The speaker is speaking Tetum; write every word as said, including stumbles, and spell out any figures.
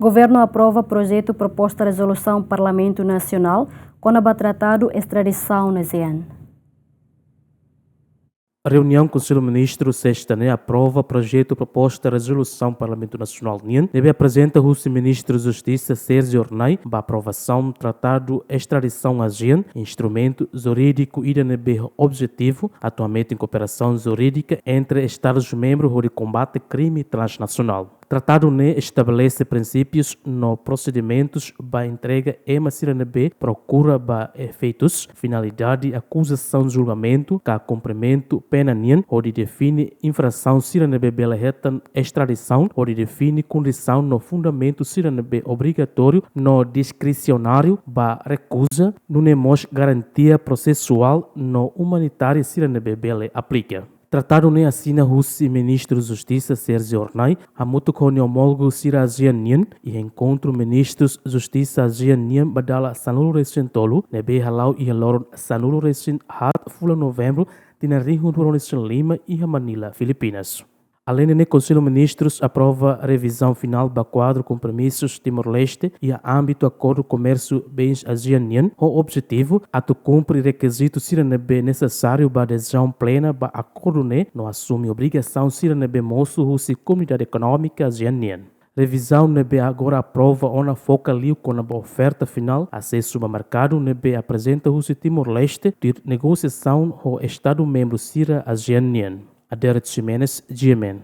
Governu aprova projetu proposta rezolusaun Parlamentu Nasionál kona-ba tratadu estradisaun ASEAN. Reuniaun Konsellu Ministru sesta ne'e aprova projetu proposta rezolusaun Parlamentu Nasionál nian ne'ebé aprezenta husi Ministru Justisa Sérgio Hornai ba aprovasaun tratadu estradisaun ASEAN, instrumentu jurídiku ida ne'ebé objetivu atu hametin kooperasaun jurídika entre Estadus membru hodi kombate krime transnasionál. Tratadu ne'e estabelese prinsípius no prosedimentus ba entrega ema sira ne'ebé prokura ba efeitus finalidade akuzasaun, julgamentu ka kumprimentu pena nian, hodi define infrasaun sira ne'ebé bele hetan estradisaun, hodi define kondisaun no fundamentu sira ne'ebé obrigatóriu no diskresionáriu ba rekuza, nune'e mós garantia prosesuál no umanitária sira ne'ebé bele aplika. Tratadu ne'e asina husi Ministru Justisa Sérgio Hornai hamutuk ho nia omólogu sira ASEAN nian iha enkontru Ministrus Justisa ASEAN nian ba dala sanulu-resin-tolu ne'ebé hala'o iha loron sanulu-resin-haat fulan Novembru tinan rihun rua ruanulu-resin-lima iha Manila, Filipinas. Aleinde ne'e, Konsellu Ministrus aprova revizaun finál ba kuadru kompromisus Timor-Leste iha ámbitu akordu komérsiu bens ASEAN nian, ho objetivu atu kumpre rekizitu sira ne'ebé nesesáriu ba adezaun plena ba akordu ne'e no asume obrigasaun sira ne'ebé mosu husi Komunidade Ekonómika ASEAN nian. Revizaun ne'ebé agora aprova ona foka liu kona-ba oferta finál asesu ba merkadu ne'ebé aprezenta husi Timor-Leste tuir negosiasaun ho Estadu membru sira ASEAN nian. Adérito Ximenes, G M N.